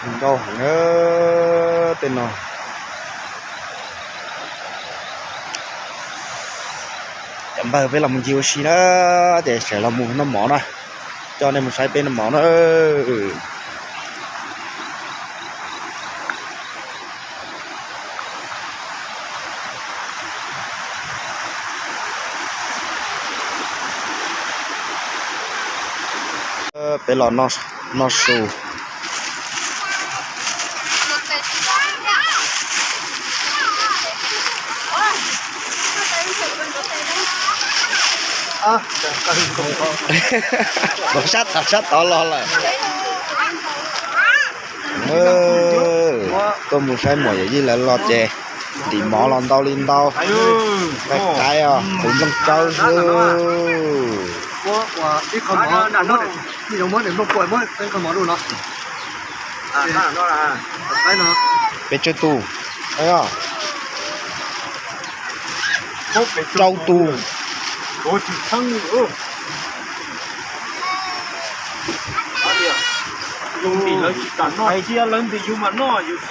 Nkauj heev na, tej no. Cov npawg, peb los mus ncig ua si na, ces tseem los mus noj mov na, coj nej mus saib peb noj mov na. Peb los noj su. Sab tod, sab tod los lawm. Tuaj mus saib muam yawm yij lawv los ces ntim mov los ntau li ntau. Qaib qaib os, kuv nplooj tsawb xwb. Peb tsawg tus? Rau tus. Hais tias lawv ntim yus mas noj, yus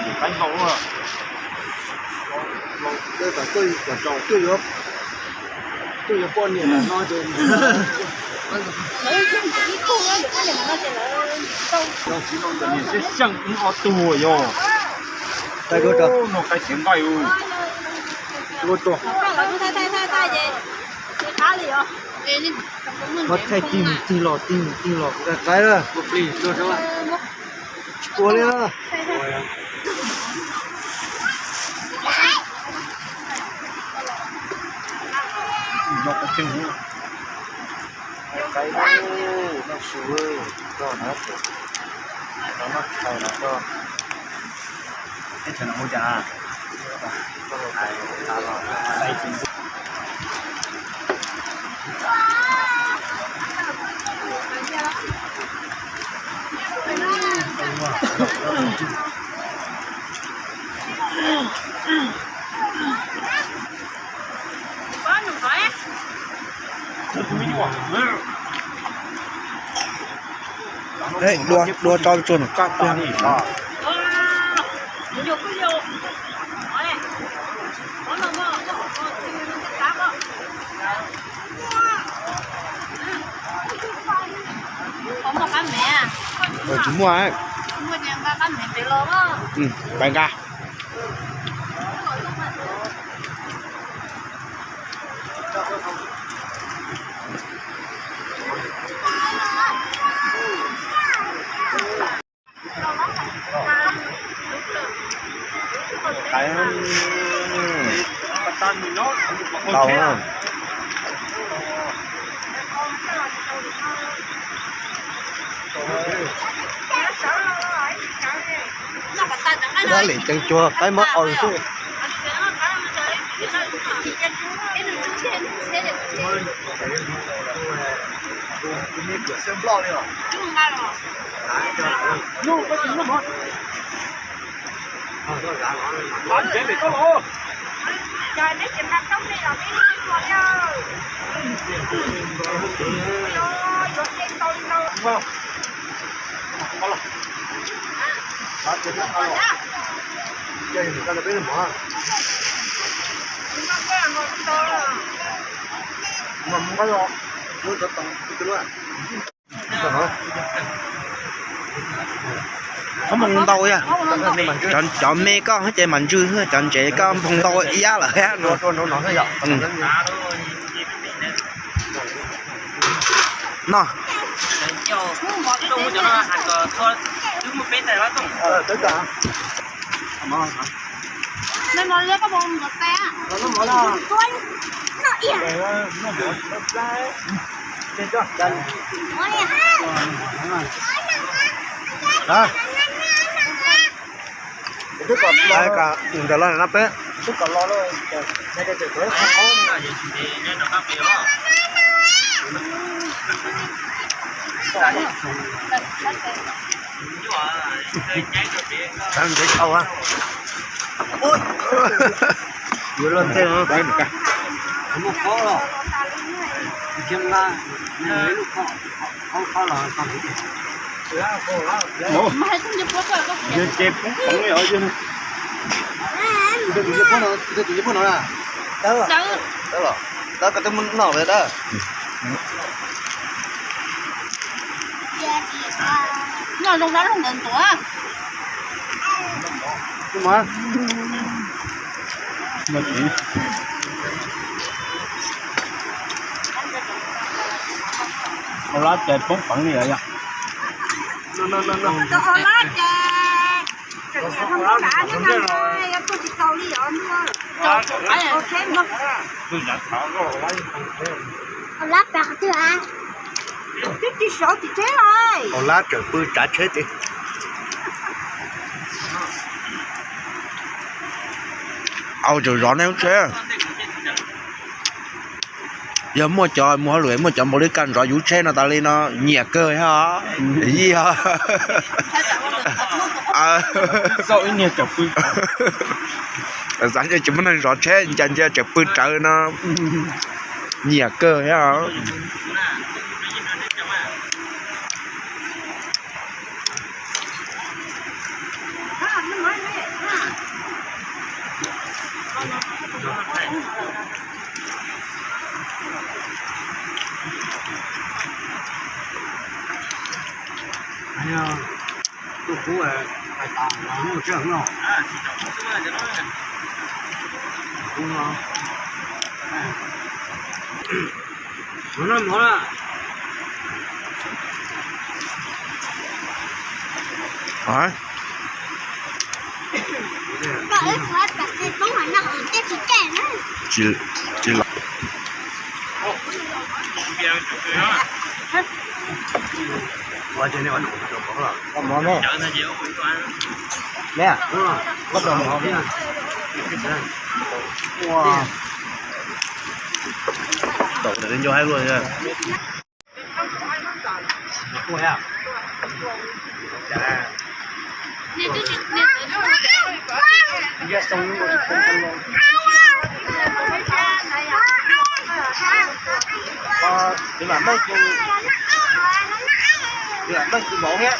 ntim qaib nkaus. Niam sib xyeej ib ob tug yog. Noj qaib xiav nqaij. Muab thaij tig tig los tig tig los nqa qaib na. Tsis ua li na. Qaib, noj su, koj na, noj tshais no koj. Teb chaws no hu cas? Dua rau tsuag no kaj tiag. Tsis muaj. Pais nqa. Tau. Dab li ceev cuag qaib mab aus xwb. Koj npoo ntau yog cov me koj ces mam ntsws, cov ntsev koj npoo ntau iab lawm no. No. Ntawm los no peb. Tau ntev dhau. Yuav luag ntej no. Ces poob peev li os. Tus yawg poj no, tus yawg poj no na. Tawb los, tawb koj twb muab noj lawm tawb. Noj zoo sab zoo ntawd ntuav. Ua lab ces poob peev li os. Ua lab tawm pw tsav tsheb ces. Au, tseem zov nej lub tsheb. Yog muaj cov mus hauj lwm muaj cov npaum li kaj zov yus tsheb no tas li no nyiam kawg thiab os. Yij os. Xav tsis muaj neeg zov tsheb ncaim ntsia tseem pw rawv no nyiam kawg thiab os. Tsis los. Mov ne, ne, koj tau mov thiab. Tau ncauj haib luaj. Tus vam meej, tus vam meej tus vauv thiab.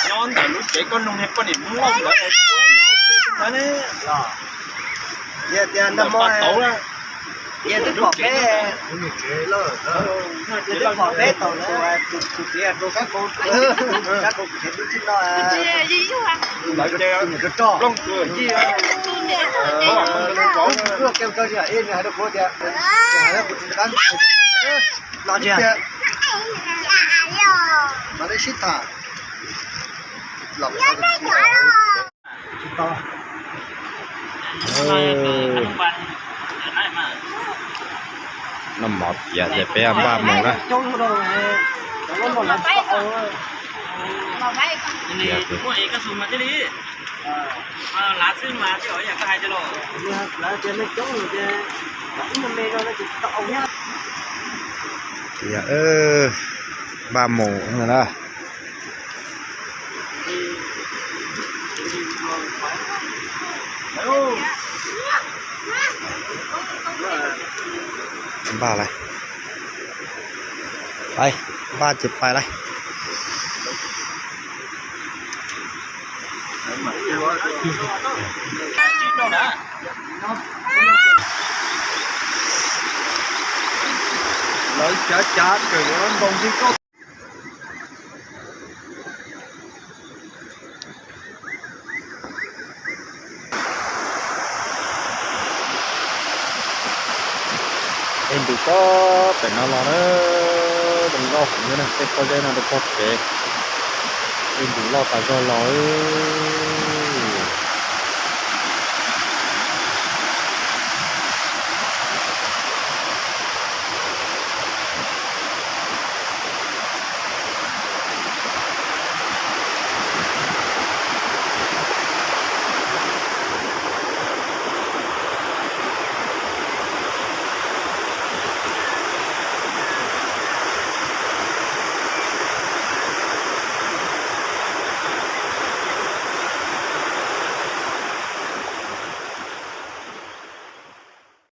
Nyob ntawm lub tsev koj noog niag poj niam Hmoob Lauj ntawd, yog tias nag hmo yog twb pom peb, yog twb pom peb tau tus, tus txiv rau sab ko, sab ko tsev twb tsis no. Lawv ces plooj tus yij, luaj kiag tso, nws hais rau kuv tias, hais rau kuv tsis qab no tiag. Mas nej sib tham los. Noj mov tiav ces peb npaj mus na. Tiav, npaj mus na. Npaj lawm, pais, npaj ces pais lawm. Lawv cav cav kawm npau nti koj. Ib ntus tod pem no los na, zoo nkauj heev na, tej pob zeb no rau pog kev. Ib ntus loj tas zog los.